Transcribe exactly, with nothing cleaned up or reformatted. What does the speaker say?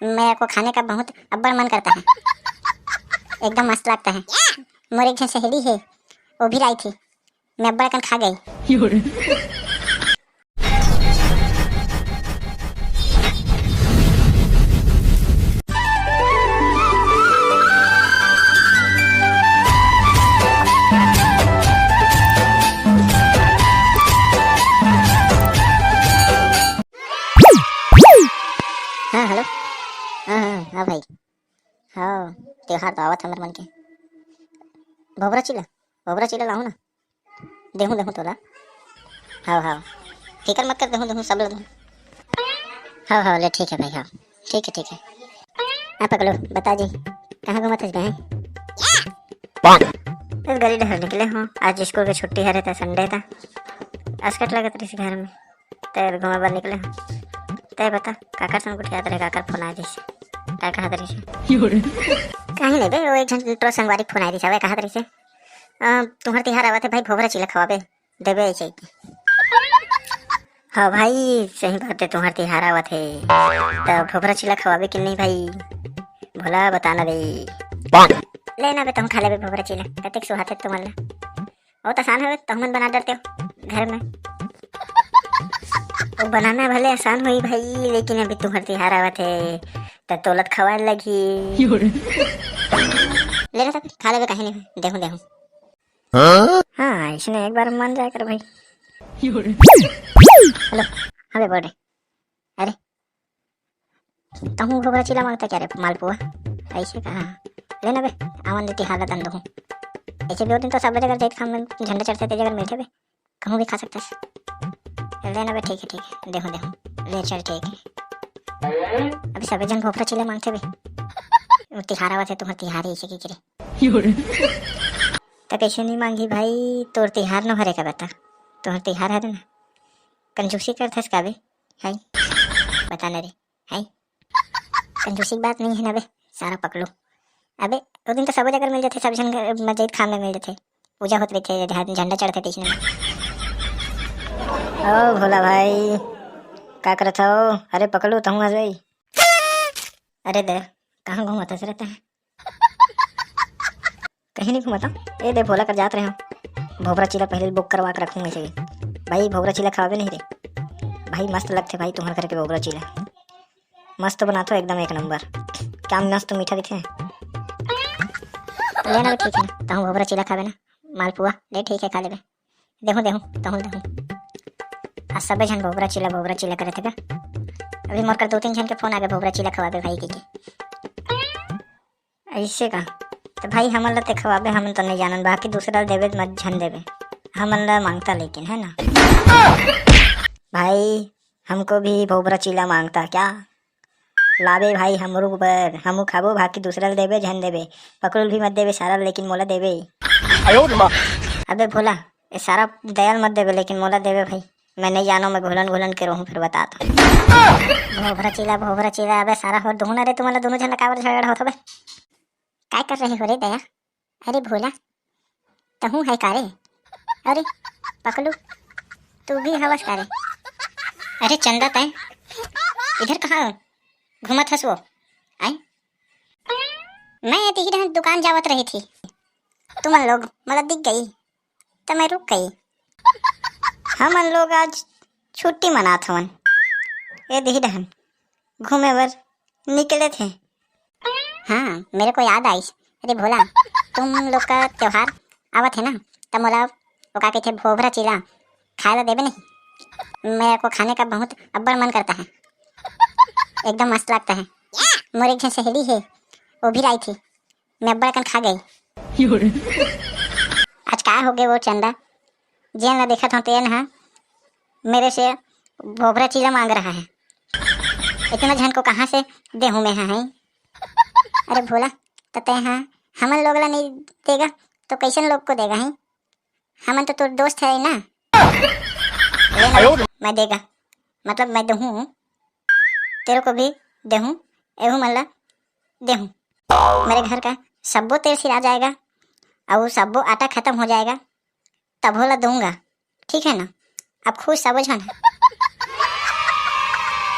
मेरे को खाने का बहुत अब्बड़ मन करता है। एकदम मस्त लगता है। मोर एक झन सहेली है, वो भी लाई थी, मैं अब्बड़ अकन खा गई। हाँ, हेलो। हाँ, हाँ, हाँ भाई। हाँ, त्योहार तो आवत हमर मन के। भोभरा चिला, भोभरा चिला लाहू ना। देहूँ, देहूँ तोला। हाँ, हाँ। फिकर मत कर, देहूँ, देहूँ, सब ला देहूँ। हाँ, हाँ, ले, ठीक है भाई, हाँ। ठीक है, ठीक है। हाँ, पकड़ो, बता जी, कहाँ घूमत हस बहन? बस गली डहर निकले हूँ, आज स्कूल के छुट्टी हरे, त संडे था। असकट लगत रहिस घर में, ते घूमे बर निकले हूँ। ते बता, काकर संग गोठियात रहे, काकर फोन आय दिस, काय कहत रहिस? कहीं नहीं बे, वो एक झन टो संगवारी फोन आय दिस, हवे कहत रहिस, "अ, तुम्हर तिहार आवत है भाई, भोभरा चिला खवाबे, देबे ऐसे ही।" हाँ भाई, सही बात है, तुम्हर तिहार आवत है, त भोभरा चिला खवाबे कि नहीं भाई? भोला, बताना बे। लेना बे, तुम खा लेबे भोभरा चिला, कतेक सुहात है तुमन ला। बहुत आसान हवे, तुमन बना डरते हो घर में। वो बनाना भले आसान होई भाई, लेकिन अभी तुम्हर तिहार आवत है, त तोलत खवाए लगही। लेना सब खा लेबे, कहीं नहीं, देहूँ, देहूँ। हाँ, इसने एक बार मान जाया कर भाई। हेलो, हाँ बे, बोल रे। अरे, तहूँ भोभरा चिला मांगता क्या रे, मालपुआ? ऐसे कहा, लेना बे, आवन दे तिहार ला तन दहूँ। ऐसे भी वो दिन तो सब जगह जाइत खाम में झंडा चढ़ते ते जगह मिलते बे, कहूँ भी खा सकता है। लेना बे, ठीक है, ठीक है, देहूँ, देहूँ, ले चल, ठीक है। अभी सबे झन भोभरा चिला मांगते बे, वो तिहार आवत है, तुम्हर तिहार है, ऐसे की करे। त कैसे नहीं मांगी भाई, तोर तिहार नो हरे का बता, तोहर तिहार हरे ना, कंजूसी करथस का बे? हाय, बता ना रे, हाय, कंजूसी की बात नहीं है ना बे, सारा पकलो। अबे, वो दिन तो सबो जगह मिल जाते, सब झन घर मस्जिद खाम में मिल जाते, पूजा होत रहिथे, झ-, झंडा चढ़ते तीसने में। ओ भोला भाई, का करत हो? अरे पकलो, तहूँ आ जाई। अरे दे, कहाँ घूमत हस रहता है? कहीं नहीं घूमता। ए दे, भोला कर जात रहे हो, भोभरा चिला पहले बुक करवा के रखूँ ऐसे ही। भाई, भोभरा चिला खावे नहीं रे भाई, मस्त लगथे भाई तुम्हर घर के भोभरा चिला। मस्त बनाथो एकदम एक नंबर। क्या मस्त मीठा दिखे। लेना भी ठीक है ना, तहूँ भोभरा चिला खावे ना, मालपुआ, ले ठीक है, खा लेबे। देहूँ, देहूँ, तहूँ देहूँ। आज सबे झन भोभरा चिला, भोभरा चिला करे थे का? अभी मोर कर दो तीन झन के फोन आ गए, भोभरा चिला खवाबे भाई के, के। ऐसे का? तो भाई, हमन ला ते खवाबे, हमन तो नहीं जानन, बाकी दूसरा ला देबे मत, झन देबे। हमन ला मांगता लेकिन, है ना? भाई, हमको भी भोभरा चिला मांगता क्या? लाबे भाई हमरू बर, हमू खाबो, बाकी दूसरा ला देबे, झन देबे। पकड़ुल भी मत देबे सारा, लेकिन मोला देबे। अबे भोला, ये सारा दयाल मत देबे, लेकिन मोला देबे भाई। मैं नहीं जानो, मैं घुलन घुलन के रहूं, फिर बता तो। भोभरा चिला, भोभरा चिला, अबे सारा हो दुहना रे, तुम्हारा दोनों झन ला काबर झगड़ा होत हवे? काय कर रहे हो रे दया? अरे भोला, तहूँ है का रे? अरे पकलू, तू भी हवस का रे? अरे चंदा, तैं इधर कहाँ घूमत हस वो? आय, मैं एती ही दुकान जावत रही थी, तुमन लोग मोला दिख गई, त मैं रुक गई। हमन लोग आज छुट्टी मनात हवन, ए देही डहन घूमे बर निकले थे। हाँ, मेरे को याद आई। अरे भोला, तुम लोग का त्योहार आवत है ना, त मोला वो का कहते भोभरा चिला खाए ला देबे नहीं? मेरे को खाने का बहुत अब्बड़ मन करता है, एकदम मस्त लगता है। मोर एक झन सहेली है, वो भी लाई थी, मैं अब्बड़ अकन खा गई। आज का हो गए वो चंदा, जेन ला देखत हूँ तेन हा मेरे से भोभरा चिला मांग रहा है। इतना झन को कहाँ से देहूँ मैं हा, हैं? अरे भोला, त तै हा हमन लोग ला नहीं देगा तो कैसन लोग को देगा, हैं? हमन तो तोर दोस्त है ना। ले ना, मैं देगा, मतलब मैं देहूँ, तेरे को भी देहूँ, एहू मन ला देहूँ। मेरे घर का सब्बो तेल सिरा जाएगा और सब्बो आटा खत्म हो जाएगा, तभो ला दूंगा, ठीक है ना? अब खुश सबो झन है।